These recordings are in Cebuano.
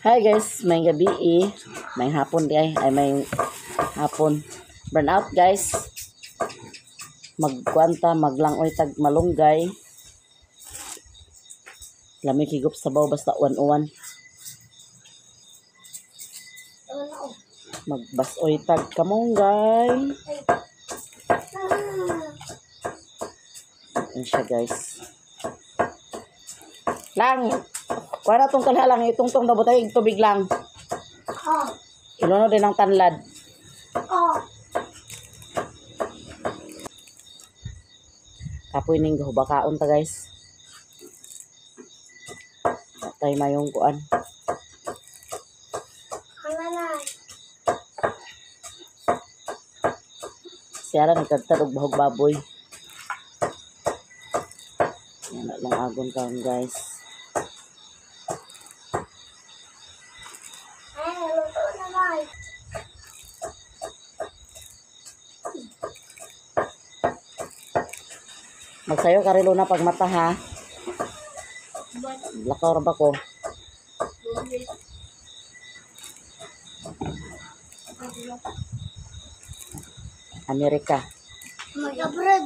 Hi guys, may gabi eh. May hapon di ay. Ay may hapon. Burn out guys. Magkwanta, maglangoy tag malunggay. Lami kigup sabaw basta uwan-uwan. Magbasoy tag kamunggay. Yan siya guys. Lang! Kuha na itong kalha lang. Itungtong na butay. Tubig lang. Oh. Iluno din ang tanlad. Oh. Kapoy ning gahubakaon ta guys. Tay mayong kuan. Ang Siya ra nagtadtad og bahog baboy. Yan na lang agon karon guys. Ay, luto na bay. Magsayo ka rin na pag mata ha. Lakaw ra ba ko? Amerika. Mag-abroad.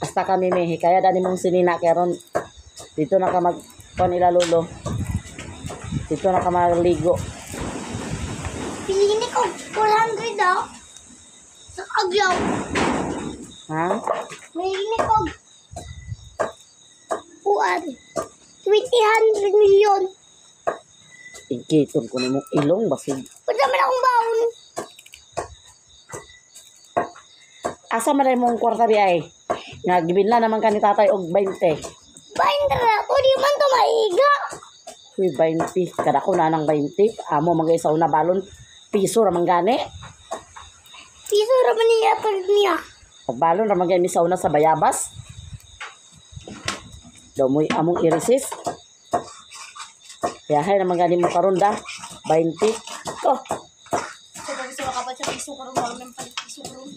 Basta kami may hikaya dani mong sinina karon dito na ka mag kuan ila lolo. Dito na ka magligo. Pilini ko 400 daw. Sa agyaw. Ha? Pilini ko uan. 20 million. Igiton ko nimo ilong basig. Wala man akong baon. Asa man mong kwarta di ay? Nga gibinla naman ka ni tatay og 20. Bain na to, di man to maiga. Uy, 20. Kada ko na ng 20. Amo mga isa una balon. Piso ra man gani. Piso ra man niya pag niya. Pagbalon ra man gani sa una sa bayabas. Daw mo'y among irisis. Yahay naman gani mo karon da. 20. Oh. Sa pag gusto makapat sa piso karon, wala man palit piso karon.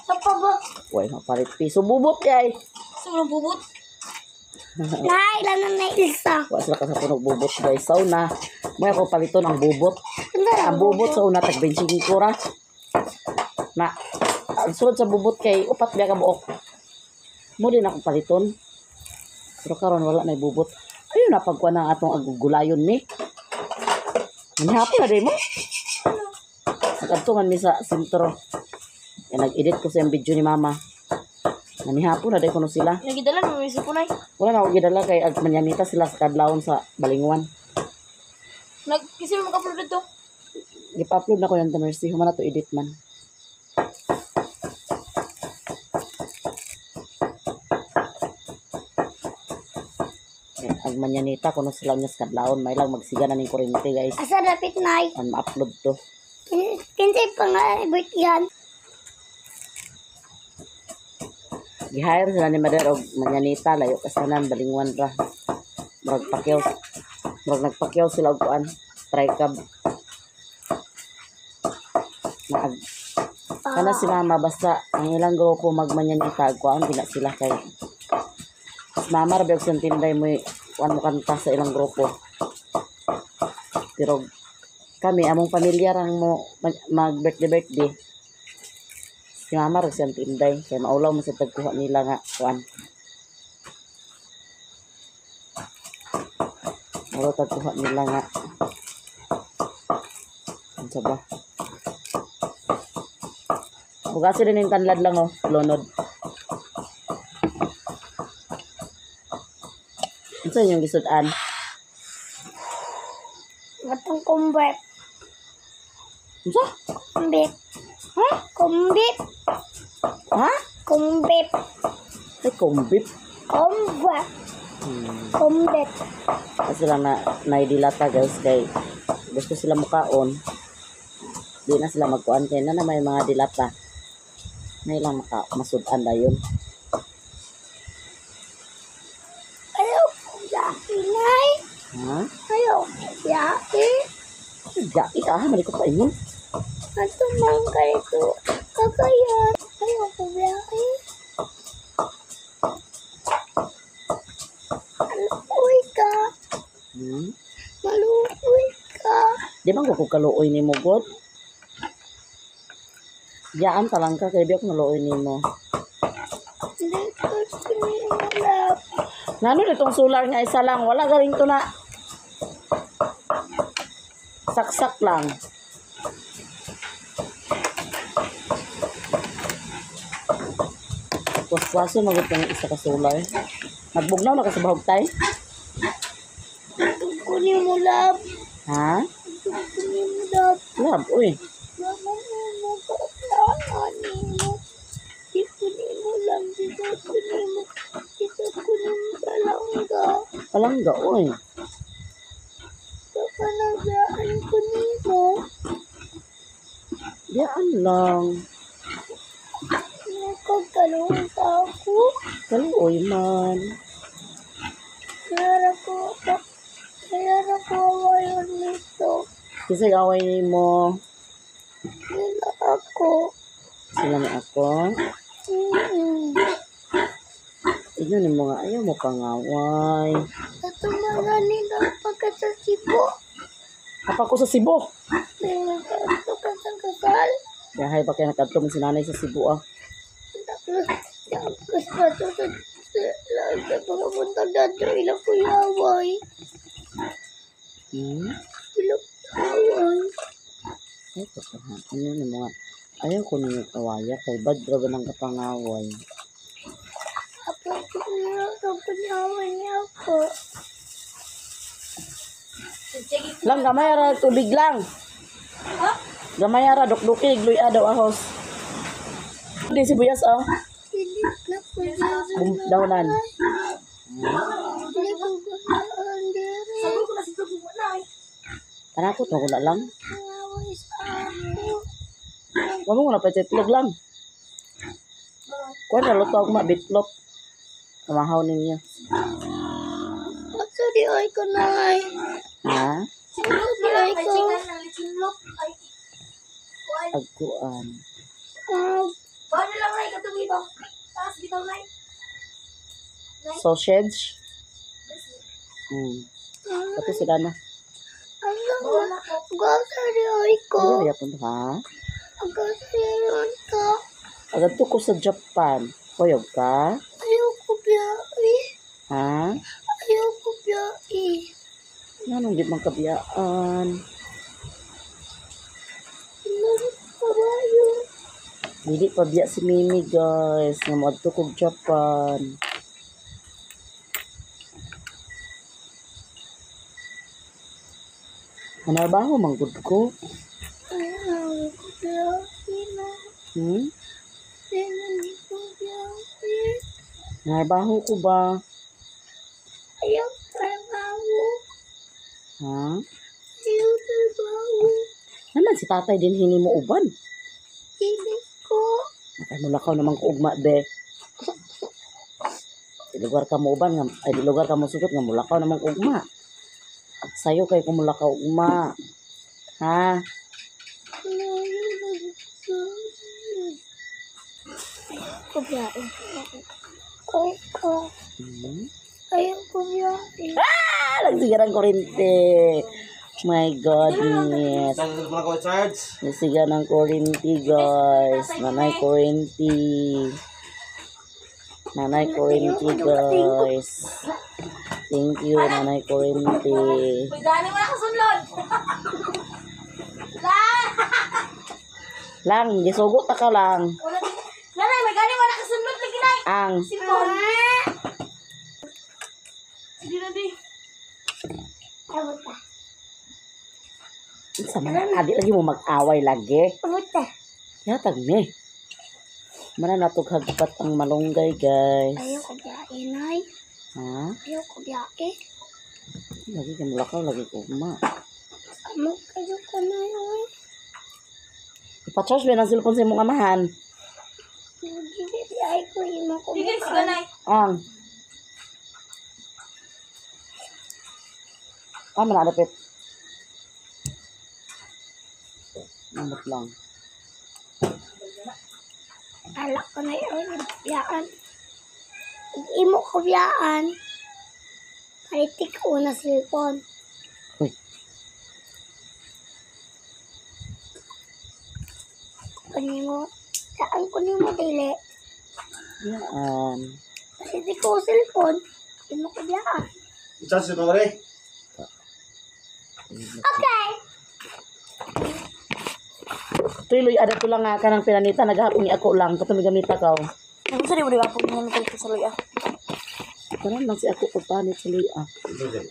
Sa pa ba? Way mapalit piso bubot kay. Sa walang bubot. Nailan na na Ilsa. Wa sila kasapon og bubot guys. Sa una, may ako paliton ang bubot. Ang bubot sa una tag 25 ra. Na ang sulod sa bubot kay upat biya ka buok. Mo din akong paliton. Pero karon wala na bubot. Ayun na pagkuha ng atong agugulayon ni. Manihapon na din mo. Nag-adto man mi sa sentro. Yan, nag-edit ko sa iyang video ni mama. Manihapon na din kuno sila. Nagidala mo may supunay. Wala na ako gidala kay ag manyanita sila sa kadlawon sa Balinguan. Nag kasi mo maka-upload dito. Gipa-upload na ko yan ta Mercy. Human na to edit man. Yan, ag manyanita kuno sila niya sa kadlawon. May lang magsiga na ning kuryente guys. Asa dapit nay. Ang ma-upload to. Kinsay pa nga yan. Gihire sila ni Mader og manyanita layo ka sa tanan Balinguan ra. Murag pakyaw. Murag nagpakyaw sila og kuan. Tricab. Naag kana si mama basta ang ilang grupo magmanyanita kuan gina sila kay si mama ra biyog tinday mo kuan mo kanta sa ilang grupo. Pero kami among pamilya rang mo mag birthday birthday. Si mama ra siyang tinday kay maulaw man sa tagkuha nila nga kuan. Maulaw tagkuha nila nga unsa ba? Bugasi din yung tanlad lang oh, lunod. Unsa inyong gisud-an? Matong kumbip. Unsa? Kumbip. Ha? Kumbip. Ha? Kumbip. Ay, kumbip. Kumbip. Kumbip. Kasi lang na naidilata guys kay gusto sila mukaon. Di na sila magkuan kay na may mga dilata. May lang maka masud-an dayon. Ayaw ko yaki, nay. Ha? Ayaw ko yaki. Yaki ka ha, mali ko pa ingon. Ato man kayo. Kakayan. Ayaw ko yaki. Di man ko kaluoy nimo god. Diyaan pa lang ka kay di ako naluoy nimo. Hindi ko sinilap. Ngano nitong solar nga isa lang, wala galing to na. Saksak lang. Waswaso magod kang isa ka solar. Nagbugnaw na ka sa bahog tay? Kunin mo lab. Ha? Kunin mo lab. Lab, uy. Mama mo ko mo. Di kunin mo lang. Dito kunin mo. Dito kunin mo palangga. Palangga, uy. Baka nagaan ko nimo. Diyan lang. Nakagkalong sa ako. Kaluoy man. Kaya ko kaya ko awayon nito. Kasi away nimo. Nila ako. Sila ni ako. Mm-mm. Inyo ni mga ayaw mo pangaway. Ito mga nila pagka sa Cebu. Apa ko sa Cebu. May nagkato ka sa kasal. Yahay ba kaya nakadto man si nanay sa Cebu ah. Tapos, tapos pa ito sa sa mga buntag dito, ilang kuyaway. Ilang kuyaway. Ay, ha. Ano ni mga ayaw ko ninyo kawaya kay bad ra ba ng kapangaway. Tapos, tapos kuyaway niya ako. Sige. Lang gamay ra tubig lang. Ha? Gamay ra dukduki gluya daw ahos. Di sibuyas ah. Hindi na kuyawan. Dahonan. Hindi ko ganahan diri. Sabi ko na si Tugi mo na eh. Panakot na wala lang. Kuyaway sa ako. Wa mo na pa itlog lang. Kuan ra luto ako ma bitlog. Kamahaw ninyo. Sorry, ay ko na ay. Ha? Sinulog na lang. Ay, chicken ng litsinlok. Ay. Kuan. Agkuan. Ah, Paano lang na katong bitaw. Taas bitaw na. Sausage. Kato sila na. ang mga grocery ay ko. Ano yapon ha? Ang grocery ay ko. Agad ko sa Japan. Kuyog ka? Ayoko biyahe. Ha? Ayoko biyahe. Anong di man kabiyaan? Ilang kabayo. Dili pa biya si Mimi guys. Nga moadto kog Japan. Manarbaho man gud ko. Ayoko biyahe na. Ayoko biyahe. Nanarbaho ko ba? Ayoko trabaho. Ha? Ayoko trabaho. Naman si tatay din hini mo uban. Hindi ko. Ay mulakaw naman ko ugma be. Di lugar ka mo uban nga ay di lugar ka mo sugot nga mulakaw naman ko ugma. Sayo kay ko mulakaw ugma. Ha? Ayoko biyahe. Ayoko. Ayoko biyahe. Ah, nagsiga ng kurente. My goodness. Saan ko na ko charge? Nagsiga ng kurente, guys. Nanay kurente. Nanay kurente, guys. Thank you, Nanay kurente. Uy, gani wala ka sunlod. La! Lang, gisugot ta ka lang. Wala. Nanay, may gani wala ka sunlod lagi nay. Ang Simpon. Sige na di. Abot ta. Unsa man adi lagi mo mag-away lagi. Abot ta. Yatag ni. Mana natog hagpat ang malunggay, guys. Ayoko biyahe, Nay. Ha? Ayoko biyahe. Lagi ka mulakaw, lagi ko ma. Amo kayo ka na yun. Ipa-charge ba ng cellphone sa imong amahan? Hindi ay ko imo ko. Sige, sige nay. Ang. Ah, manalapit. Namot lang. Alak ko na yun. Biyaan. Imo ko biyaan. Palitik ko na cellphone. Uy. nimo. Saan ko nimo dili? Yan. Kasi di ko cellphone. Di mo ko biyaan. I-charge mo rin. Okay. Tuloy, ada to lang nga ka ng pinanita. Naghapon ni ako lang. Katong gamita ka. Oh. Ano sa di ba po niya nito sa luya? Karon lang si ako pagpanit sa luya.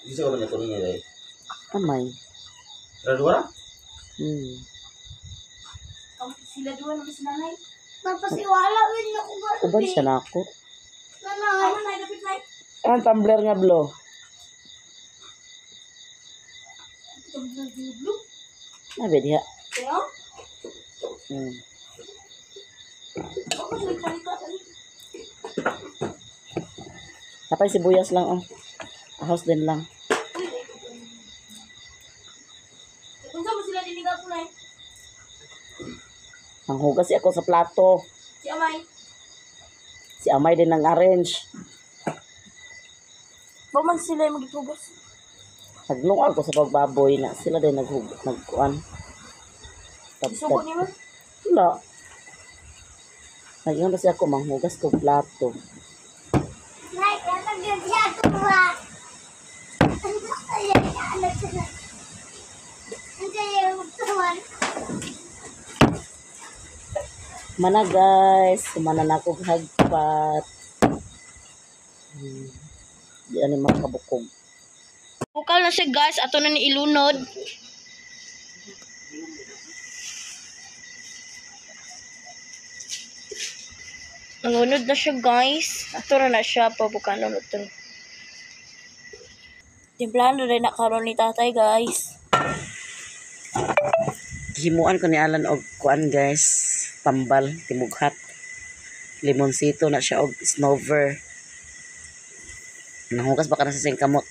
Isa ko lang ito rin eh. Amay. Dua? Hmm. Sila duwa na si nanay. Napasiwala rin ako ba? Uban siya na ako. Nanay. Ano nay dapat nay? Ang tumbler nga blo. Nabi diha. Kaya? Ako sa palita. Napay sibuyas lang oh. Ahos din lang. Unsa mo sila diniga ko nay? Ang hugas si ako sa plato. Si Amay. Si Amay din ang arrange. Ba man sila yung magitugas? Nagluwag ko sa pagbaboy na sila din naghug nagkuan. Sugo ni mo. Wala. Nagyan kasi ako manghugas ko plato. Nay, kapag siya ako ba? Ay, ano siya? Ang kaya magtuwan. Mana guys, sumana na ako hagpat. Di ani makabukog. Bukal na siya guys, ato na ni ilunod. Nalunod na siya guys. Ato na na siya pabukanon ito. Timplano rin na karon ni tatay guys. Himuan ko ni Alan og kuan guys, tambal timughat. Limonsito na siya og snover. Nahugas ba ka na sa singkamot?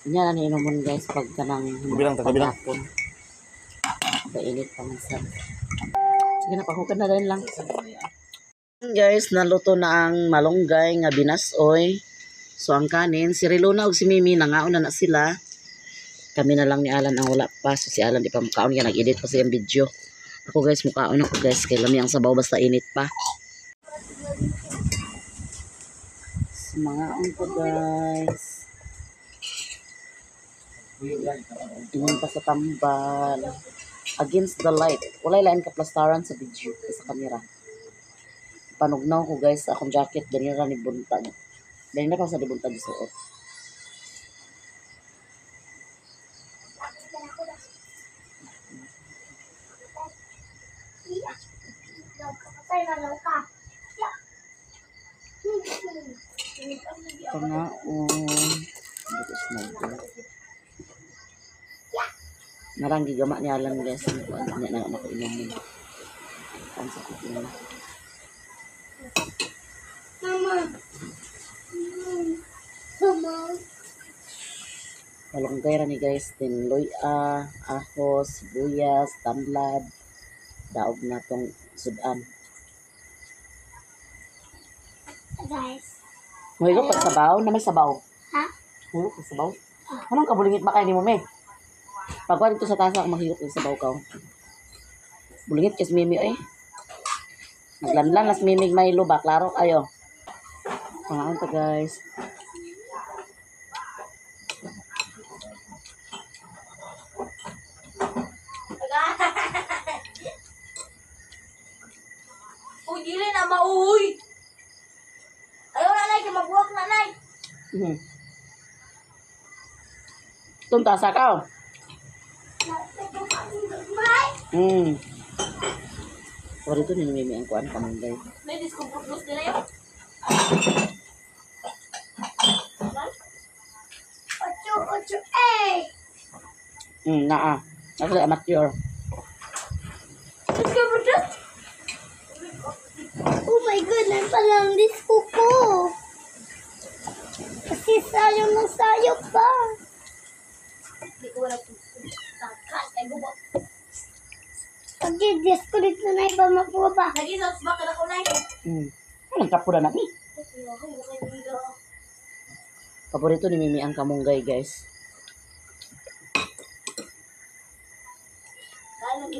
Nya na niinomon guys pag kanang Kabilang ta, kabilang. paghapon. Kainit pa man sa. Sige na, pahukad na din lang. Guys, naluto na ang malunggay nga binasoy. So ang kanin, si Rilona ug si Mimi nangaon na na sila. Kami na lang ni Alan ang wala pa. So si Alan di pa mukaon kaya nag-edit pa sa iyang video. Ako guys, mukaon ako guys. Kay lami ang sabaw basta init pa. So, mga ko guys. Ingon pa sa tambal. Against the light. Walay lain ka plastaran sa video sa kamera. Panugnaw ko guys sa akong jacket ganyan ra ni buntag. Ganyan na pa sa di buntag suot. Patay na lang ka. Pangaon. Butos na ito. Narang gigama ni Alan guys. Ang kuan niya na ako inumin. Ang sakit niya. Mama. Mama. Malunggay ra ni guys. Tinloy-a, ahos, sibuyas, tamlad. Daog na tong sudan. Guys. Mahigop pag sabaw. Na may sabaw. Ha? Mahigop pag sabaw. Anong kabulingit ba kayo ni mo, me? Pagkuha dito sa tasa, mahigop yung sabaw ka. Bulingit kas mimi, eh. Naglanlan las mimig may ba? Klaro kayo. Pangaon ta, guys. Uy, dili na mauy. Ayaw na nay, kay mabuwak na nay. Itong tasa ka, oh. Bye. Pero ito ni Mimi ang kuan kamunggay. May disco plus nila yun. Ocho, ocho, eh. Naa. Actually, amateur. Disco plus. Oh my goodness, palang disco ko. Kasi sayang na sayo pa. Di ko wala takas ay gubo. Pag disconnect na na iba mapuha pa. Lagi sa ba kada ko nay. Anong kapura na ni? Paborito ni Mimi ang kamunggay, guys. Me.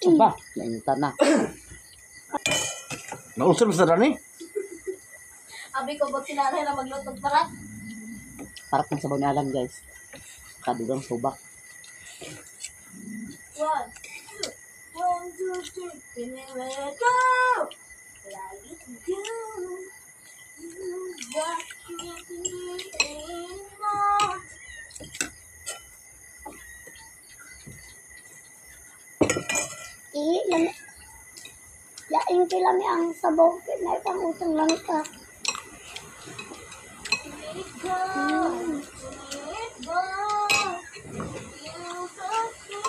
Aba, nainta na. Nausap sa dani? Abi ko pag sinanay na magluto parat. Parat ng sabaw ni Alan, guys. Kadugang subak. One, two, one, two, three. Let go! Let it go. You got me anymore. Ihi, lami. Laing kay lami ang sabaw kay na pang utang lang ka. Let it go. Let it go. You got me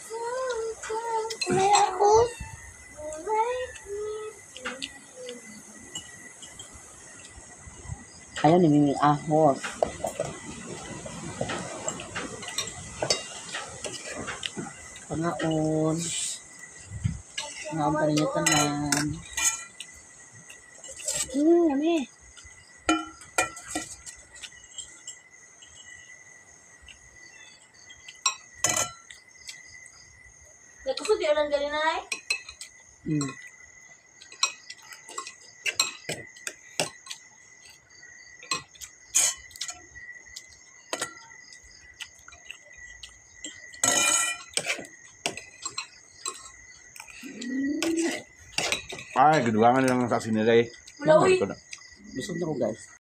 so May ako. Let me Ayaw ni Mimi ahos. Pangaon. Pangaon pa ninyo tanan. Lami. Nagkusog yun ang galing na eh. Ay, gadugangan lang sa sinilay. Wala, uy. Busog na ko, guys.